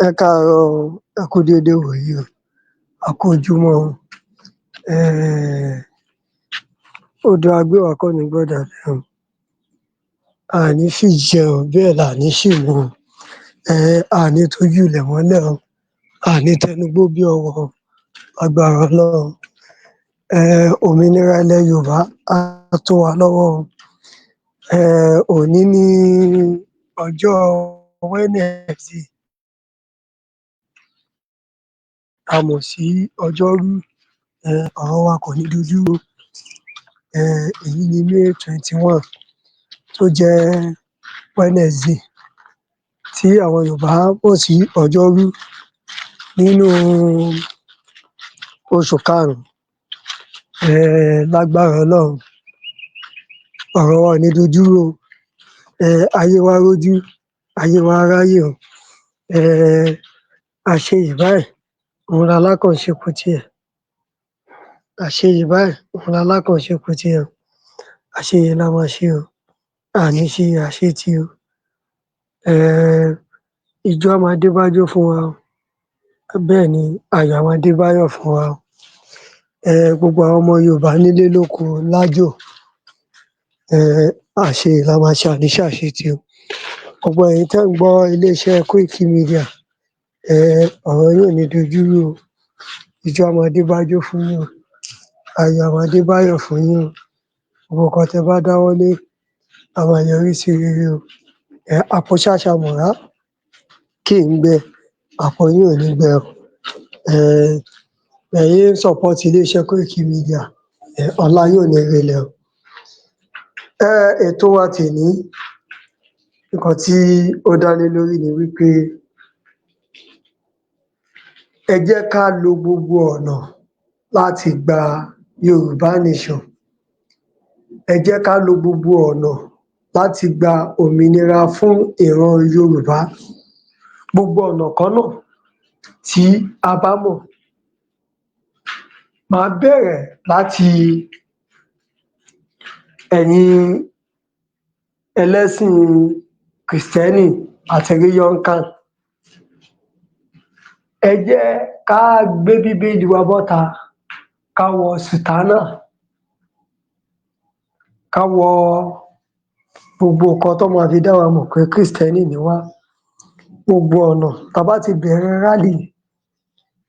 Ẹ káàárọ̀ o, ẹ kú dédé ìwòyí o, a kú ojúmọ́ o. Odò agbéwà kọ́ ní gbọ́dọ̀ o, a ní ṣì jẹ o, bẹ́ẹ̀ la ní ṣì mu o, a ní tójú ilẹ̀ mọ́lẹ̀ o, a ní tẹnugbó bí ọwọ̀ o, lágbára Ọlọ́run. Òmìnira ilẹ̀ Yorùbá á tó wa lọ́wọ́ o. Òní ní ọjọ́ Wednesday, a mọ̀ sí ọjọ́rú, ọ̀rọ̀ wa kò ní dojúrú o. Èyí ni May 21 tó jẹ́ Wednesday tí àwọn Yorùbá mọ̀ sí ọjọ́rú nínú oṣù karùn-ún. Lágbára Ọlọ́run, ọ̀rọ̀ wa ò ní dojúrú o. Ayé wa á rójú, ayé wa á ráyè o. Àṣeyè báyìí òun lalákàn ń ṣepo tiẹ̀, àṣeyè báyìí òun lalákàn ń ṣepo tiẹ̀ o. Àṣeyè la máa ṣe o, a ní ṣe àṣetì o. Ijó á máa dé bájó fún wa o, bẹ́ẹ̀ ni ayọ̀ á máa dé báyọ̀ fún wa o. Gbogbo àwọn ọmọ Yorùbá nílé lóko lájò, àṣeyè la máa ṣe, a ní ṣàṣetì o. Gbogbo ẹ̀yin tẹ́ ń gbọ́ iléeṣẹ́ Koiki Media, ọ̀rọ̀ yín ò ní dojúrú o. Ijó á máa dé bájó fún yín o, ayọ̀ á máa dé báyọ̀ fún yín o. Gbogbo nǹkan tẹ́ bá dáwọ́lé á máa yọrí sí rere o. Àpò ṣàṣàmọ̀rá kì í gbẹ, àpò yín ò ní gbẹ o. Ẹ̀yin ń support iléeṣẹ́ Koiki Media, ọlá yín ò ní relẹ̀ o. Ètò wa tèní, nǹkan tí ó dá lé lórí ni wí pé ẹ jẹ́ ká lo gbogbo ọ̀nà láti gba Yorùbá nation. Ẹ jẹ́ ká lo gbogbo ọ̀nà láti gba òmìnira fún ìran Yorùbá. Gbogbo ọ̀nà kọ́nà tí a bá mọ̀. Màá bẹ̀rẹ̀ láti ẹ̀yin ẹlẹ́sìn kìrìsìtẹ́nì àti ríyọ́ńkà. Ẹ jẹ́ ká gbé Bíbélì wa bọ́ta, ká wọ sùtánà, ká wọ gbogbo nǹkan tán máa fi dá wa mọ̀ pé kìrìsìtẹ́nì ni wá. Gbogbo ọ̀nà tá bá ti bẹ̀rẹ̀ rally,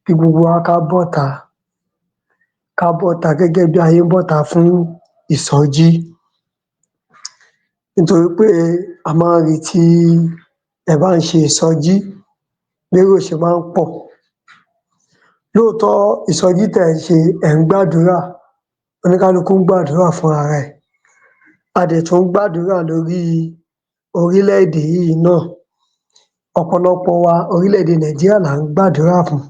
kí gbogbo wa ká bọ́ta, ká bọ́ta gẹ́gẹ́ bí a ṣe ń bọ́ta fún ìsọjí. Nítorí pé a máa ń rí tí ẹ bá ń ṣe ìsọjí, bérò ṣe máa ń pọ̀. Lóòótọ́, ìsọjí tẹ̀ ń ṣe, ẹ̀ ń gbàdúrà, oníkálukú ń gbàdúrà fún ara ẹ̀. A dẹ̀ tún ń gbàdúrà lórí orílẹ̀-èdè yìí náà. Ọ̀pọ̀lọpọ̀ wa, orílẹ̀-èdè Nàìjíríà là ń gbàdúrà fún.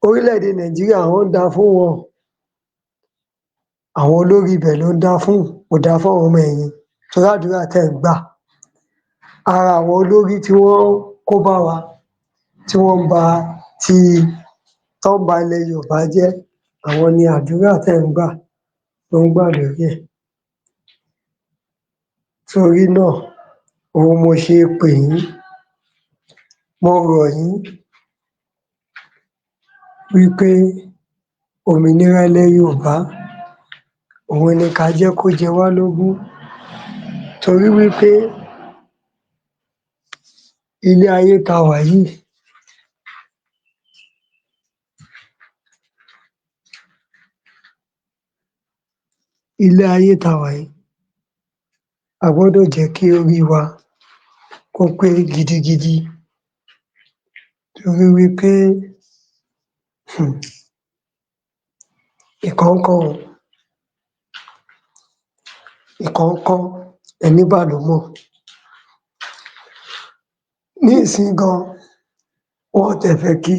Orílẹ̀-èdè Nàìjíríà ó ń da fún wọn, àwọn olórí ibẹ̀ ló ń da fún, kò da fún àwọn ọmọ ẹ̀yìn torí àdúrà tẹ́ ń gbà. Ara àwọn olórí tí wọ́n kó bá wa, tí wọ́n ń ba ti tán ń ba ilẹ̀ Yorùbá jẹ́, àwọn ni àdúrà tẹ́ ń gbà ló ń gbà lórí ẹ̀. Torí náà, òun mo ṣe pè yín, mo rọ̀ yín wí pé òmìnira ilẹ̀ Yorùbá òun ni ká jẹ́ kó jẹ wá lógún, torí wí pé ilé ayé tá wà yìí, ilé ayé tá wà yìí, a gbọ́dọ̀ jẹ́ kí orí wa kó pé gidigidi, torí wí pé ìkan ńkọ́ o, ìkan ńkọ́, ẹní bà ló mọ̀. Ní ìsìnyí gan, wọn ò tiẹ̀ fẹ́ kí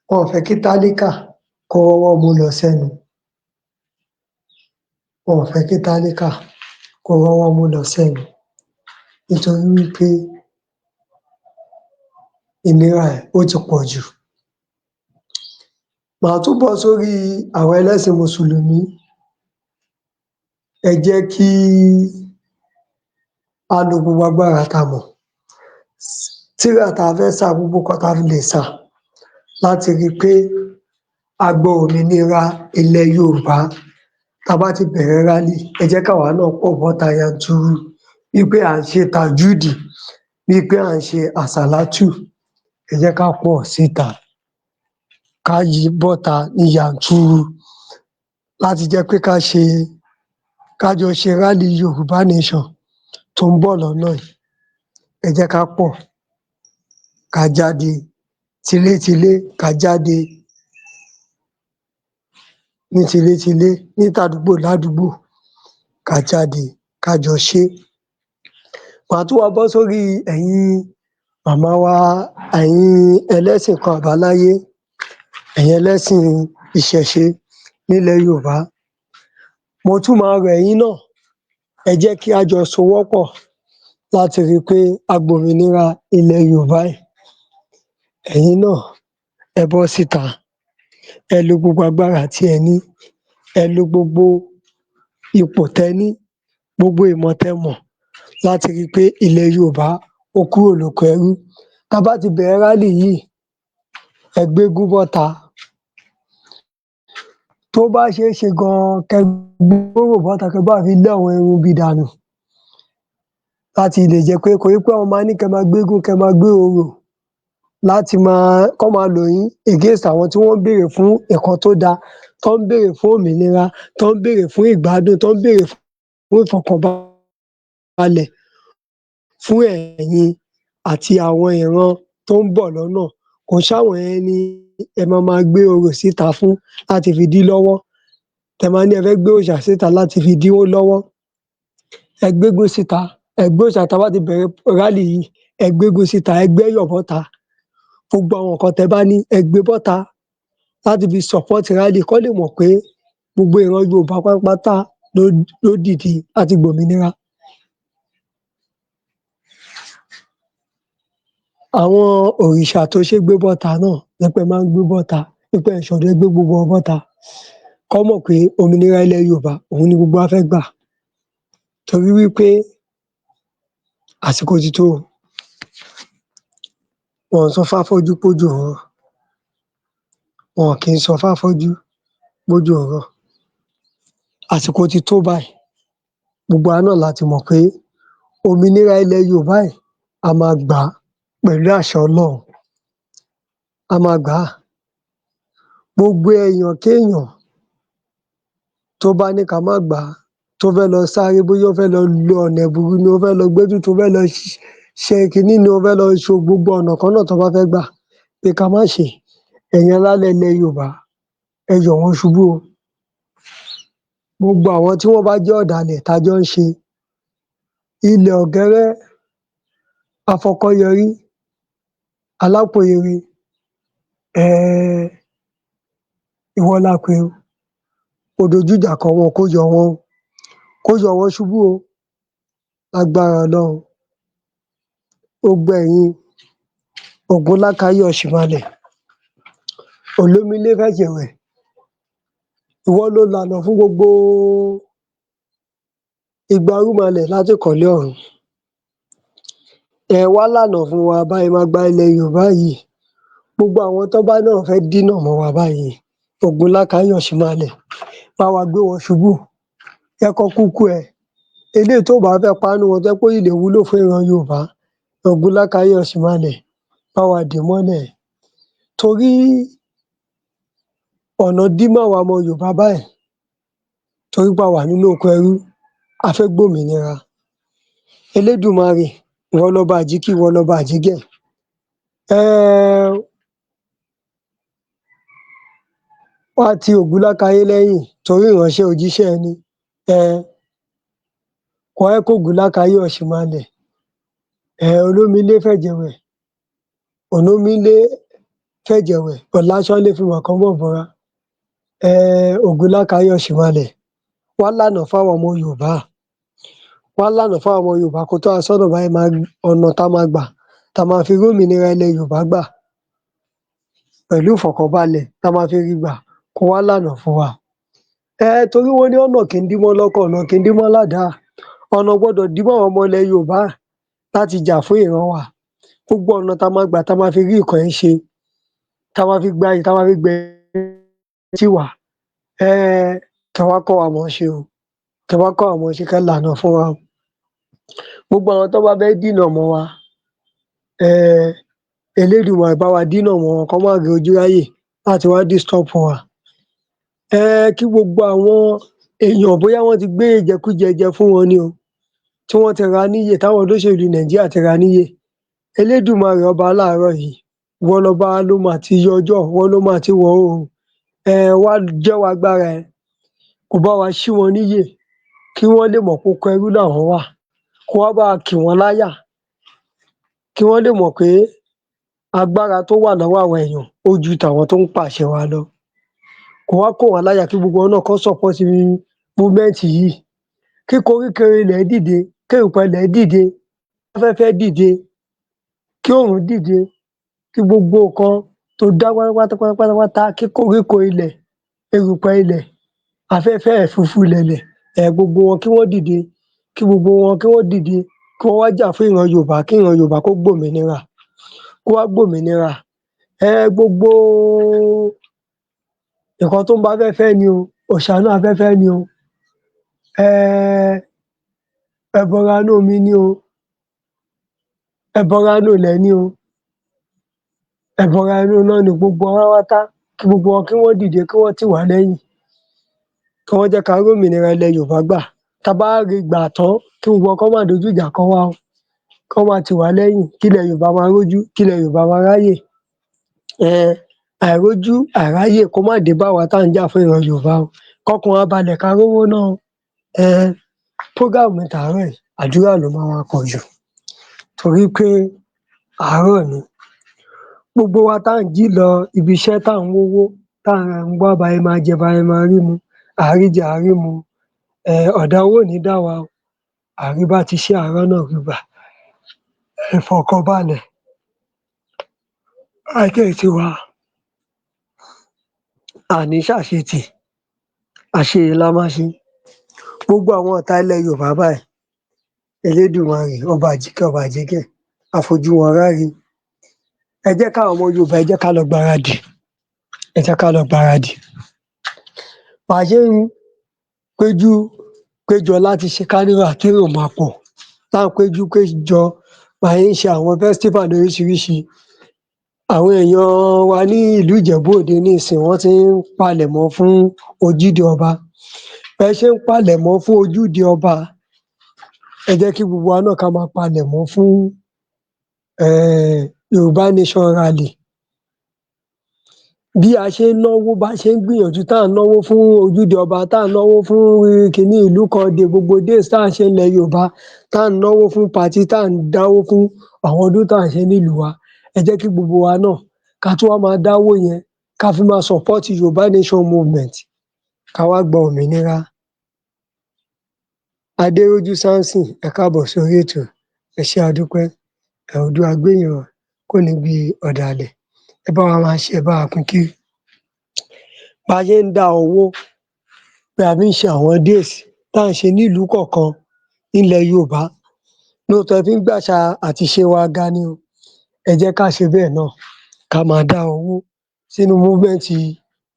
wọn ò fẹ́ kí tálíkà kó rọ́wọ́ mú lọ sẹ́nu. Wọn ò fẹ́ kí tálíkà kó rọ́wọ́ mú lọ sẹ́nu nítorí wí pé ìnira ẹ̀ ó ti pọ̀ jù. Màá tún bọ́ sórí àwọn ẹlẹ́sìn mùsùlùmí. Ẹ jẹ́ kí á lo gbogbo agbára tá a mọ̀, tírà tá a fẹ́ sà, gbogbo nǹkan tá a fi lè sà láti rí i pé a gba òmìnira ilẹ̀ Yorùbá. Tá a bá ti bẹ̀rẹ̀ rally, ẹ jẹ́ káwa náà pọ̀ bọ́ta yanturu wí pé à ń ṣe tàjúùdì, wí pé à ń ṣe àsàlátù. Ẹ jẹ́ ká pọ̀ síta, ká yí bọ́ta ní yanturu láti jẹ́ pé ká ṣe, ká jọ ṣe rally Yorùbá Nation tó ń bọ̀ lọ́nà yìí. Ẹ jẹ́ ká pọ̀, ká jáde tilétilé, ká jáde ní tilétilé, ní tàdúgbò ládùúgbò, ká jáde, ká jọ ṣé. Màá tún wá bọ́ sórí ẹ̀yin màmá wa, ẹ̀yin ẹlẹ́sìn kan àbáláyé, ẹ̀yin ẹlẹ́sìn ìṣẹ̀ṣe nílẹ̀ Yorùbá. Mo tún máa rọ̀ ẹ̀yin náà, ẹ jẹ́ kí á jọ sowọ́pọ̀ láti rí i pé a gbòmìnira ilẹ̀ Yorùbá yìí. Ẹ̀yin náà, ẹ bọ́ síta, ẹ lo gbogbo agbára tí ẹ ní, ẹ lo gbogbo ipò tẹ ní, gbogbo ìmọ̀ tẹ mọ̀ láti rí i pé ilẹ̀ Yorùbá ó kúrò lóko ẹrú. Tá a bá ti bẹ̀rẹ̀ rally yìí, ẹ gbégún bọ́ta. Tó bá ṣeé ṣe gan-an, kẹ́ gbórò bọ́ta, kẹ́ bá fi lé àwọn erubi dànù láti lè jẹ́ pé kò í pé wọ́n máa ní kẹ́ máa gbégún, kẹ́ máa gbé orò láti máa kọ́ máa lò yín against àwọn tí wọ́n ń béèrè fún nǹkan tó dáa, tó ń béèrè fún òmìnira, tó ń béèrè fún ìgbádùn, tó ń béèrè fún ìfọ̀kànbalẹ̀ fún ẹ̀yin àti àwọn ìran tó ń bọ̀ lọ́nà. Kò ṣáwọn yẹn ni ẹ máa máa gbé orò síta fún láti fi dí lọ́wọ́. Tẹ máa ní ẹ fẹ́ gbé òòṣà síta láti fi díwó lọ́wọ́. Ẹ gbégún síta, ẹ gbé òòṣà. Tá a bá ti bẹ̀rẹ̀ rally yìí, ẹ gbégún síta, ẹ gbẹ́yọ̀ bọ́ta. Gbogbo àwọn nǹkan tẹ bá ní, ẹ gbé bọ́ta láti fi support rally, kán lè mọ̀ pé gbogbo ìran Yorùbá pátápátá ló dìde láti gbòmìnira. Àwọn òrìṣà tó ṣé gbé bọ́ta náà jẹ́ pé ẹ máa ń gbé bọ́ta, wí pé ẹ̀ ń ṣọdún, ẹ gbé gbogbo wọn bọ́ta kán mọ̀ pé òmìnira ilẹ̀ Yorùbá òun ni gbogbo wa fẹ́ gbà, torí wí pé àsìkò ti tó o. Wọn ò sọ fáfọ́jú pójò ń rọ̀, wọn kì í sọ fáfọ́jú pójò ń rọ̀. Àsìkò ti tó báyìí. Gbogbo wa náà la ti mọ̀ pé òmìnira ilẹ̀ Yorùbá yìí, a máa gbà á pẹ̀lú àṣẹ Ọlọ́run, a máa gbà á. Gbogbo èèyàn kéèyàn tó bá ní ká má gbà á, tó fẹ́ lọ sáré, bóyá ó fẹ́ lọ lo ọ̀nà ẹ̀bùrú ni, ó fẹ́ lọ gbétùtù, ó fẹ́ lọ ṣe kinní ni, ó fẹ́ lọ ṣe gbogbo ọ̀nà kọ́nà tó bá fẹ́ gbà pé ká má ṣe, ẹ̀yin alálẹ̀ ilẹ̀ Yorùbá, ẹ yọ̀ wọ́n ṣubú o. Gbogbo àwọn tí wọ́n bá jẹ́ ọ̀dàlẹ̀ tá a jọ ń ṣe, ilẹ̀ ọ̀gẹ́rẹ́ afọkọ́yọrí alápòyere, ìwọ la pè o, kó dojú ìjà kọ wọn, kó yọ̀ wọ́n o, kó yọ̀ wọ́n ṣubú o, lágbára Ọlọ́run. Gbogbo ẹ̀yin Ògúnlákáyé Ọ̀ṣìmalẹ̀, Olómílé Fẹ̀jẹ̀wẹ̀, ìwọ ló lànà fún gbogbo igba irúnmọlẹ̀ láti ìkọ̀lé ọ̀run. Ẹ wá lànà fún wa bá ṣe máa gba ilẹ̀ Yorùbá yìí. Gbogbo àwọn tán bá náà fẹ́ dínà mọ́ wa báyìí, Ògúnlákáyé Ọ̀ṣìmalẹ̀, bá wa gbé wọn ṣubú, jẹ́ kán kúkú ẹ. Eléyìí tó bá fẹ́ pa nínú wọn tó jẹ́ pé ó ṣì lè wúlò fún ìran Yorùbá, Ògúnlákáyé Ọ̀ṣìmalẹ̀, bá wa dè mọ́lẹ̀, torí ọ̀nà dí máwa ọmọ Yorùbá báyìí, torí pé a wà nínú oko ẹrú, a fẹ́ gbòmìnira. Elédùmarè, ìwọ lọba àjíkí, ìwọ lọba àjígẹ̀. Wá ti Ògúnlákáyé lẹ́yìn, torí ìránṣẹ́ òjíṣẹ́ ẹni. Kò wá jẹ́ kógúnlákáyé Ọ̀ṣìmalẹ̀, Olómílé Fẹ̀jẹ̀wẹ̀, Olómílé Fẹ̀jẹ̀wẹ̀, Ọ̀làṣọ́lé fi mọ̀kàn mọ̀ bora. Ògúnlákáyé Ọ̀ṣìmalẹ̀, wá lànà fáwọn ọmọ Yorùbá, wá lànà fáwọn ọmọ Yorùbá, kó tọ́ wa sọ́nà báyìí máa ọ̀nà tá máa gbà tá máa fi rómìnira ilẹ̀ Yorùbá gbà pẹ̀lú ìfọ̀kànbalẹ̀ tá máa fi rí gbà, kó wá lànà fún wa. Torí wọ́n ní ọ̀nà kì í dí mọ́ lọ́kọ̀, ọ̀nà kì í dí mọ́ ládàá, ọ̀nà ò gbọdọ̀ dí mọ́ àwọn ọmọ ilẹ̀ Yorùbá láti jà fún ìran wa. Gbogbo ọ̀nà tá ma gbà tá ma fi rí nǹkan yìí ṣe, tá ma fi gbayì, tá ma fi gbẹ tiwa, kẹ́ wá kọ́ wa mọ̀ ọ́n ṣe o, kẹ́ wá kọ́ wa mọ̀ ọ́n ṣe, kẹ́ lànà fún wa o. Gbogbo àwọn tó bá fẹ́ dínà mọ́ wa, Elédùmarè bá wa dínà mọ́ wọn, kán má rí ojú ráyè láti wá disturb wa. Kí gbogbo àwọn èèyàn, bóyá wọ́n ti gbé ìjẹkújẹ jẹ fún wọn ni o, tí wọ́n ti ra níyè, táwọn olóṣèlú Nàìjíríà ti ra níyè. Elédùmarè ọba láàárọ̀ yìí, ìwọ lọba ló mà ti yọjọ́, ìwọ ló mà ti wọ̀ oòrùn, wá jẹ́wọ́ agbára ẹ, kó bá wa ṣí wọn níyè, kí wọ́n lè mọ̀ pé oko ẹrú làwọn wà, kó wá bá wa kì wọ́n láyà, kí wọ́n lè mọ̀ pé agbára tó wà lọ́wọ́ àwọn èèyàn ó ju tàwọn tó ń pàṣẹ wa lọ. Kó wá kò wọ́n láyà, kí gbogbo wọn náà kán support movement yìí, kí koríko ilẹ̀ dìde, kí erùpẹ̀ ilẹ̀ dìde, afẹ́fẹ́ dìde, kí òòrùn dìde, kí gbogbo nǹkan tó dá pátápátá pátápátá, kí koríko ilẹ̀, erùpẹ̀ ilẹ̀, afẹ́fẹ́, ẹ̀fúùfù ilẹ̀lẹ̀, gbogbo wọn kí wọ́n dìde, kí gbogbo wọn kí wọ́n dìde, kí wọ́n wá jà fún ìran Yorùbá, kí ìran Yorùbá kó gbòmìnira, kó wá gbòmìnira. Gbogbo nǹkan tó ń bá afẹ́fẹ́ ni o, òòṣà inú afẹ́fẹ́ ni o, ẹbọra inú omi ni o, ẹbọra inú ilẹ̀ ni o, ẹbọra inú iná ni, gbogbo wọn pátápátá, kí gbogbo wọn kí wọ́n dìde, kí wọ́n tì wá lẹ́yìn, kí wọ́n jẹ́ ká rí òmìnira ilẹ̀ Yorùbá gbà. Tá a bá rí gbà tán, kí gbogbo wọn kán má dojú ìjà kọ wá o, kán máa tì wá lẹ́yìn, kílẹ̀ Yorùbá máa rójú, kílẹ̀ Yorùbá máa ráyè. Àìrójú àìráyè kó má dé bá wa tá à ń jà fún ìran Yorùbá o, kọ́kàn wa balẹ̀, ká rówó ná o. Program mi tàárọ̀ yìí, àdúrà ló máa wá pọ̀ jù torí pé àárọ̀ ni. Gbogbo wa tá à ń jí lọ ibi iṣẹ́, tá à ń wówó, tá à ń wá bá ṣe máa jẹ, bá ṣe máa rí mu, àríjẹ àrímu, ọ̀dá owó ò ní dá wa o, àríbá ti ṣe àárọ̀ náà gbígbà. Ẹ fọkàn balẹ̀, ajé tiwa, àní ṣàṣetì, àṣeyè la máa ṣe. Gbogbo àwọn ọ̀tá ilẹ̀ Yorùbá báyìí, Elédùmarè ọba àjíkẹ́ ọba àjíkẹ́ á fojú wọn ráre. Ẹ jẹ́ káwọn ọmọ Yorùbá, ẹ jẹ́ ká lọ gbáradì, ẹ jẹ́ ká lọ gbáradì. Bá a ṣe ń péjú péjọ láti ṣe carnival kérò máa pọ̀, tá à ń péjú péjọ, bá a ṣe ń ṣe àwọn festival lóríṣiríṣi. Àwọn èèyàn wa ní ìlú Ìjẹ̀bú Òde nísìnyí, wọ́n ti ń palẹ̀mọ́ fún ojúde ọba. Bẹ́ ṣe ń palẹ̀mọ́ fún ojúde ọba, ẹ jẹ́ kí gbogbo wa náà ká máa palẹ̀mọ́ fún Yorùbá Nation rally. Bí a ṣe ń náwó, bá ṣe ń gbìyànjú, tá à ń náwó fún ojúde ọba, tá à ń náwó fún kiní ìlú kan dé, gbogbo days tá à ń ṣe nílẹ̀ Yorùbá, tá à ń náwó fún party, tá à ń dáwó fún àwọn ọdún tá à ń ṣe nílùú wa, ẹ jẹ́ kí gbogbo wa náà ká tún wá máa dáwó yẹn, ká fi máa support Yorùbá Nation movement, ká wá gba òmìnira. Adérójú Samson, ẹ káàbọ̀ sórí ètò, ẹ ṣé, a dúpẹ́. Oòduà gbéyàn kúrò níbi ọ̀dàlẹ̀. Ẹ bá wa máa ṣe, ẹ bá wa pín kiri. Bá a ṣe ń dá owó pé a fi ń ṣe àwọn days tá à ń ṣe nílùú kọ̀ọ̀kan nílẹ̀ Yorùbá, lóòótọ́ ẹ fi ń gbàṣà àti ìṣe wa ga ni o, ẹ jẹ́ ká ṣe bẹ́ẹ̀ náà, ká máa dá owó sínú movement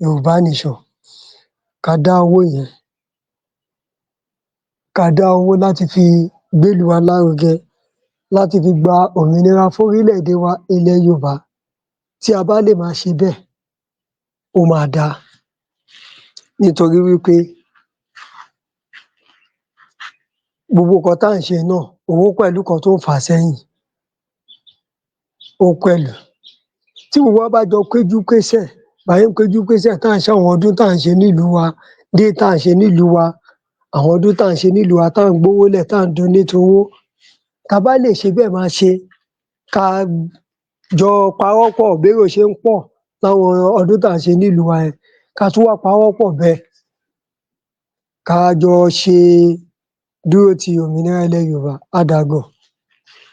Yorùbá Nation, ká dá owó yẹn, ká dá owó láti fi gbélùú wa lárugẹ, láti fi gba òmìnira fórílẹ̀-èdè wa ilẹ̀ Yorùbá. Tí a bá lè máa ṣe bẹ́ẹ̀, ó máa dáa, nítorí wí pé gbogbo nǹkan tá à ń ṣe náà, owó pẹ̀lú nǹkan tó ń fà á sẹ́yìn, ó pẹ̀lú. Tí gbogbo wa bá jọ péjú pésẹ̀, bá ṣe ń péjú pésẹ̀ tá à ń ṣe àwọn ọdún tá à ń ṣe nílùú wa, day tá à ń ṣe nílùú wa, àwọn ọdún tá à ń ṣe nílùú wa, tá à ń gbówó lẹ̀, tá à ń donate owó, tá a bá lè ṣe bẹ́ẹ̀ máa ṣe, ká jọ pawọ́pọ̀ bérò ṣe ń pọ̀ láwọn ọdún tá à ń ṣe nílùú wa yẹn, ká tún wá pawọ́pọ̀ bẹ́ẹ̀, ká jọ ṣe dúró ti òmìnira ilẹ̀ Yorùbá, á dáa gan.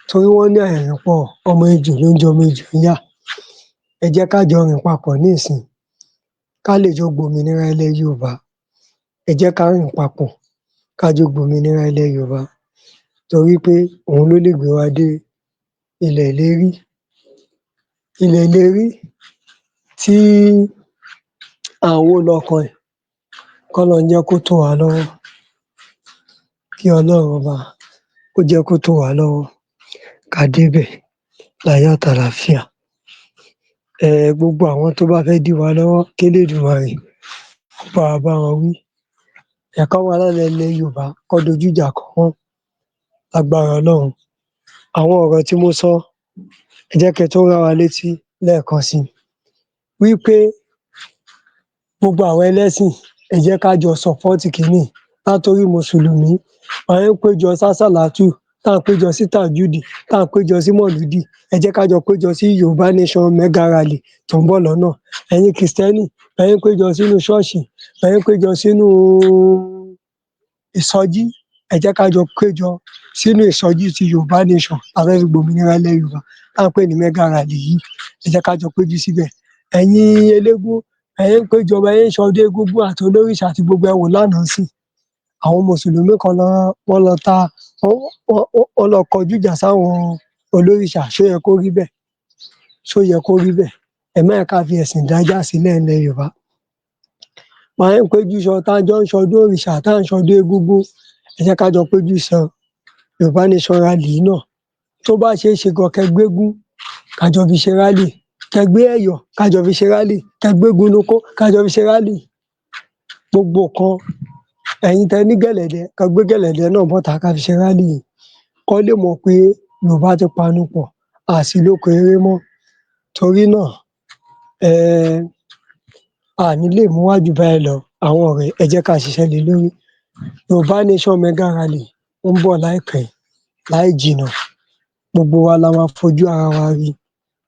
Torí wọ́n ní àìrìnpọ̀ ọmọ ejò ló ń jọmọ ejò níyà. Ẹ jẹ́ ká jọ rìn papọ̀ nísìnyí, ká lè jọ gbòmìnira ilẹ̀ Yorùbá. Ẹ jẹ́ ká rìn papọ̀, ká jọ gbòmìnira ilẹ̀ Yorùbá, torí pé òun ló lè gbé wa dé ilẹ̀ ìlérí. Ilẹ̀ ìlérí tí à ń wò lọ́ọ̀kán yìí, k'Ọlọ́run jẹ́ kó tó wa lọ́wọ́, kí Ọlọ́run Ọba kó jẹ́ kó tó wa lọ́wọ́, ká débẹ̀ láyọ̀ àtàlàáfíà. Gbogbo àwọn tó bá fẹ́ dí wa lọ́wọ́, k'Elédùmarè kó bá wa bá wọn wí. Káwọn alálẹ̀ ilẹ̀ Yorùbá kán dojú ìjà kọ wọ́n lágbára Ọlọ́run. Àwọn ọ̀rọ̀ tí mo sọ, ẹ jẹ́ kí n tún rán wa létí lẹ́ẹ̀kan sí i wí pé gbogbo àwọn ẹlẹ́sìn, ẹ jẹ́ ká jọ support kiní yìí. Látorí mùsùlùmí, bá ṣe ń péjọ sásàlátù, tá ń péjọ sí tàjúdì, tá ń péjọ sí mọ̀lúdì, ẹ jẹ́ ká jọ péjọ sí Yorùbá Nation Mega Rally tó ń bọ̀ lọ́nà. Ẹ̀yin Kìrìstẹ́nì, bẹ́ ṣe ń péjọ sínú ṣọ́ọ̀ṣì, bẹ́ ṣe ń péjọ sínú ìsọjí, ẹ jẹ́ ká jọ péjọ sínú ìsọjí ti Yorùbá Nation tá fẹ́ fi gbòmìnira ilẹ̀ Yorùbá, tá ń pè ní Mega Rally yìí. Ẹ jẹ́ ká jọ péjú síbẹ̀. Ẹ̀yin eléégún, bẹ́ ṣe ń péjọ, bẹ́ ṣe ń ṣọdún egúngún àti olórìṣà àti gbogbo, ẹ wò lánàá ńsìnyí, àwọn mùsùlùmí kan lọ, wọ́n lọ ta, wọ́n lọ kọjú ìjà sáwọn olórìṣà. Ṣó yẹ kó rí bẹ́ẹ̀? Ṣó yẹ kó rí bẹ́ẹ̀? Ẹ má jẹ́ ká fi ẹ̀sìn dájà sílẹ̀ ńlẹ̀ Yorùbá. Bá ṣe ń péjú tá jọ ń ṣọdún òrìṣà, tá ń ṣọdún egúngún, ẹ jẹ́ ká jọ péjú sọ Yorùbá Nation rally yìí náà. Tó bá ṣeé ṣe gan, kẹ́ gbégún, ká jọ fi ṣe rally, kẹ́ gbé ẹ̀yọ̀, ká jọ fi ṣe rally, kẹ́ gbé gúnukó, ká jọ fi ṣe rally. Gbogbo nǹkan, ẹ̀yin tẹ́ ní gẹ̀lẹ̀dẹ́, kẹ́ gbé gẹ̀lẹ̀dẹ́ náà bọ́ta, ká fi ṣe rally yìí, kán lè mọ̀ pé Yorùbá ti panupọ̀, a sí lóko eré mọ́. Torí náà, a ní lè mú wá jù báyìí lọ. Àwọn ọ̀rẹ́, ẹ jẹ́ ká ṣiṣẹ́ lé lórí. Yorùbá Nation Mega Rally ó ń bọ̀ láìpẹ́ láì jìnnà. Gbogbo wa la máa fojú ara wa rí.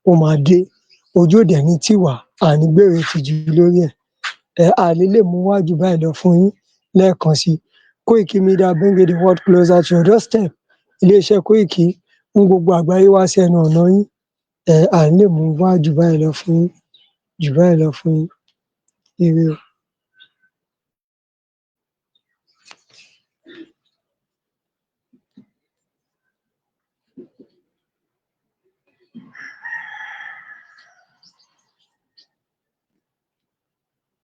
Ó máa dé, ojú ò dẹ̀ ní tì wá, a ní gbèrò ìtìjú lórí ẹ̀. A ní lè mú wá jù báyìí lọ fún yín. Lẹ́ẹ̀kan sí, Koiki Media, bringing the world closer to your doorstep. Iléeṣẹ́ Koiki mú gbogbo àgbáyé wá sí ẹnu ọ̀nà yín. A ní lè mú wá jù báyìí lọ fún yín, jù báyìí lọ fún yín. Ire o.